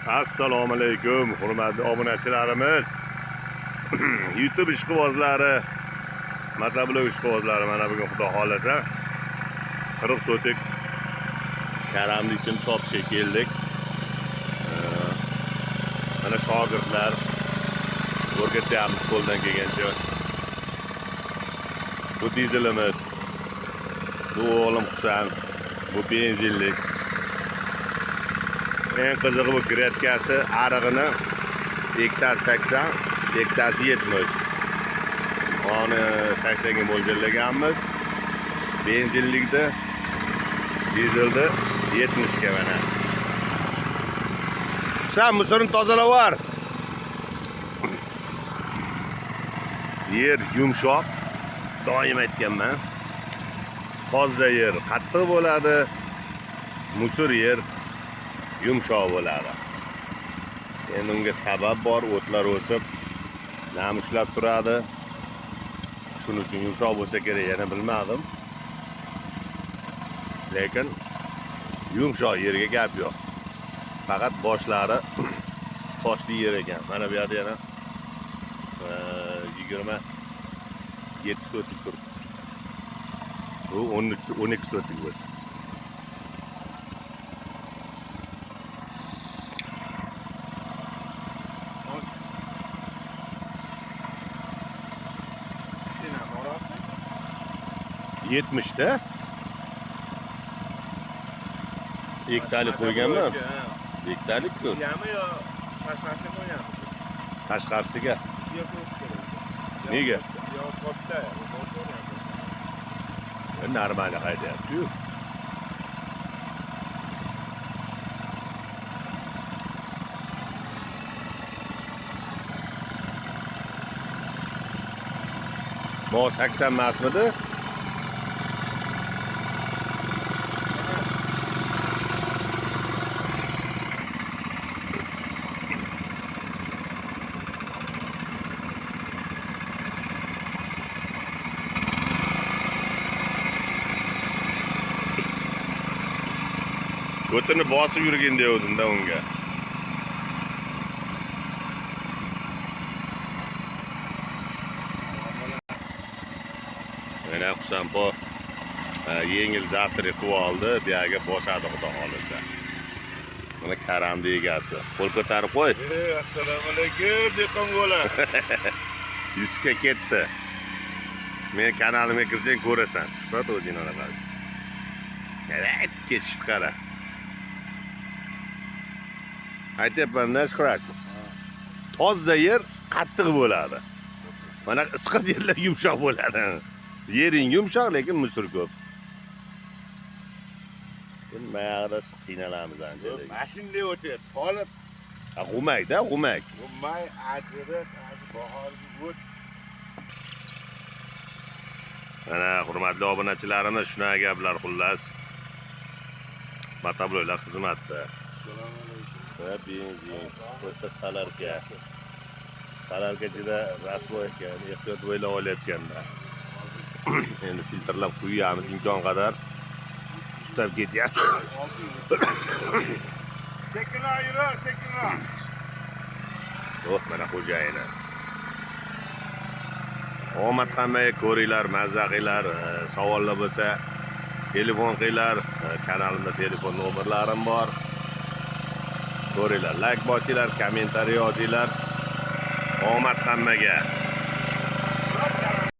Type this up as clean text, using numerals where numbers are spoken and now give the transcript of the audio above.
Assalomu alaykum hurmatli obunachilarimiz. YouTube ishqibozlari, motoblog ishqibozlari, mana bugun Xudo xolasa 40 sotik karamni ichini topishga keldik. Mana shogirdlar o'rgatyapmiz qo'ldan kelgancha. Bu dizelimiz. Bu o'g'lim Husan, bu benzinlik. Eng qizig'i bu gretkasi arig'ini ikkitasi 80, ikkitasi 70. Uni 80 ga mo'ljallaganmiz. Benzinlikda, dizelda 70 ga mana. Sen musorni tozalab var. Yer yumshoq. Doim aytganman. Toza yer qattiq bo'ladi. Musor yer yumshoq bo'ladi. Endi unga sabab bor, o'tlar o'sib, nam ushlab turadi. Shuning uchun yumshoq bo'lsa kerak, yana bilmadim. Lekin yumshoq yerga gap yo'q. Faqat boshlari toshli yer ekan. Mana bu yerda yana 27 sotik turibdi. Bu 13 12 sotik bo'ldi. Orası? 70'da. Ikkitalik qo'yganman. Ikkitalik-ku. Yami yo tashqarisiga qo'yganmi? Tashqarisiga. Yo'q, qo'yish kerak. Nega? Yo katta, Normal haydayapti-yu. Bu 80 emasmidi? Ko'tini bosib yurgin devdim-da unga. Mana Husanpo yengil zavtrak qilib oldi, bu yerga bosadi Xudo xolasa. Mana karamni egasi. Qo'l ko'tarib qo'y. Assalomu alaykum, dehqongo'lar. YouTube'ga ketdi. Men kanalimga kirsang ko'rasan. Shuhrat o'zing anaqa. Evet, ketishdi qara. Aytyapman-da, Shuhrat. Toza yer qattiq bo'ladi. Mana isqir yerlar yumshoq bo'ladi. Yering yumshoq, lekin musor ko'p. Endi mayog'ida qiynalamiz ancha. Mashinada o'tyapti. Holat Ha, g'umak-da, g'umak. may ajrib, bahorgi o't. Mana hurmatli obunachilarimiz, shunaqa gaplar xullas. Motobloglar xizmatda. Assalomu alaykum. Va benzin, bu yerda salarka. Salarka juda rasvo ekan, ehtiyot bo'ylab olayotganda. Endi filtrlab quyamiz imkon qadar. Ustab ketyapti. Sekinroq yur, sekinroq. Oh, mana xo'jayini. Omad hammaga, ko'ringlar, mazza qilinglar, savollar bo'lsa telefon qilinglar, kanalimda telefon nomerlarim bor. Ko'ringlar, like bosinglar, kommentariy yozinglar. Omad hammaga.